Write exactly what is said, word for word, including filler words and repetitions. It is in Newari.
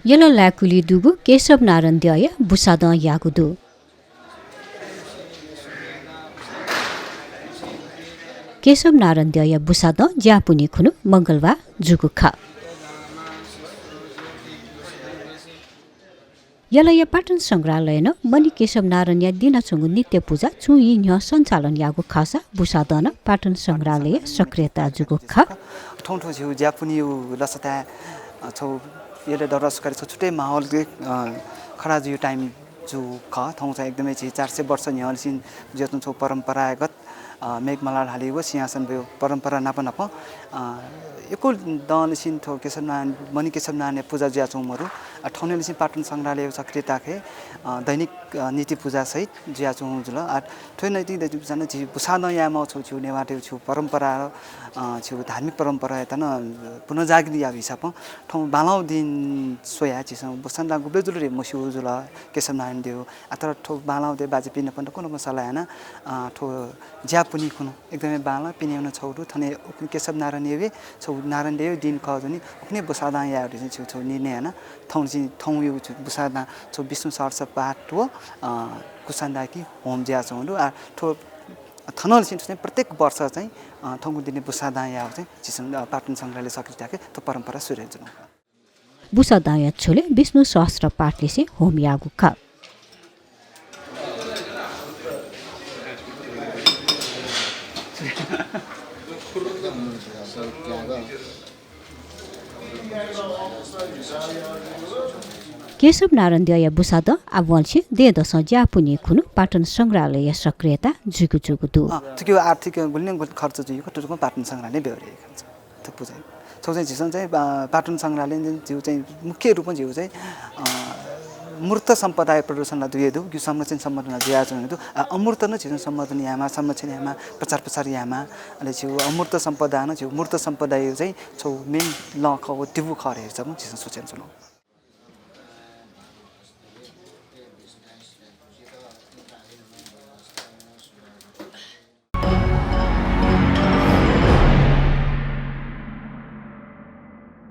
यल लाय्‌कुलिइ दुगु केशव नारायण द्यःया बुसादँयागु दु। केशव नारायण द्यःया बुसादँ ज्यापुन्हि खुन्हु मंगलबार जूगु खः। यलया पाटन संग्रहालयं नं मणि केशव नारायणया दिनाच्वंगु नित्य पुजा छुं ई न्ह्यः सञ्चालन याःगु खःसा बुसादँ नं पाटन संग्रहालयया सक्रियता जूगु खः। थौं थ्व झीगु ज्यापुन्हिया लसताय्, अ, छगू यल दरबार सुकारी छगू छुट्टै माहौलय्, अ, खडा जुइगु time जूगु खः। थौं चाहिँ एकदमै झी चार सय वर्ष न्ह्यःनिसें जुयाच्वंगु छगू परम्परागत, अ, मेघमाला ढाली व सिंहासन ब्यूगु परम्परा नाप नाप, अ, यक्व दँनिसें थ्व केशव नारायण, मणि केशव नारायणया पुजा जुयाच्वंगु मरु। अ, थौंनिसें पाटन संग्रहालयया सक्रियताय्, अ, दैनिक, अ, नित्य पुजा सहित जुयाच्वंगु जुल। आ, थ्व नैतिक दैनिक पुजा नं झी बुसादँ यायेमाःगु छगू, छगू नेवाःतय् छगू परम्परा, अ, छगू धार्मिक परम्परायात नं पुनर्जागरण याःगु हिसाबं थौं बांलाःगु दिं स्वयाः झीसं बुसादँ गुबलय् जुल धइगु मस्यू जुल, केशव नारायण द्यः। आ, तर थ्व बांलाःगु दे बाज्यापिं नाप नं सल्लाह यानाः, अ, थ्व ज्यापुन्हि खुन्हु एकदमै बांलाः, पिने नं छगू दु, थन उखुन्हु केशव नारायण द्यःया छगू नारायण द्यःया दिं खः जुनि, उखुन्हु बुसादँ यायेगु धइगु छगू, छगू निर्णय यानाः थौंनिसें थौंयागु छगू बुसादँ छगू विष्णु सहस्र पाठ व, अ, कुसान्दाकी होम जुयाच्वंगु दु। आ, थ्व थनंनिसें थ्व चाहिँ प्रत्येक वर्ष चाहिँ, अ, थौंकन्हय् दिनय् बुसादँ यायेगु चाहिँ झीसं, अ, पाटन संग्रहालय सक्रियताय् थ्व परम्परा सुरु यानाच्वनागु। बुसादँया झ्वलय् विष्णु सहस्र पाठलिसें होम याःगु खः। केशव नारायण द्यःया बुसादँ आः वंनिसें दँय्‌दसं ज्यापुन्हि खुन्हु पाटन संग्रहालयया सक्रियता जुइगु जूगु दु। अँ, थुकिया आर्थिक गुलिं गुलि खर्च जुइगु, थुकिं पाटन संग्रहालय ब्यवहार याइगु खर्च। थ्व पुजा। छगू चाहिँ झीसं चाहिँ, अ, पाटन संग्रहालय चाहिँ झीगु चाहिँ मुख्य रूपमा झीगु चाहिँ, अ, मूर्त सम्पदाया प्रदर्शन ला जुइ हे दु, गु संरक्षण सम्वर्धन ला जुयाच्वंगु दु। अ, अमूर्त नं झीसं सम्वर्धन यायेमाः, संरक्षण यायेमाः, प्रचार प्रसार यायेमाः। अले झीगु अमूर्त सम्पदा नं झीगु मूर्त सम्पदाया चाहिँ छगू main लँ खः व दिपु खः धइगु चाहिँ झीसं सोचेच्वनागु।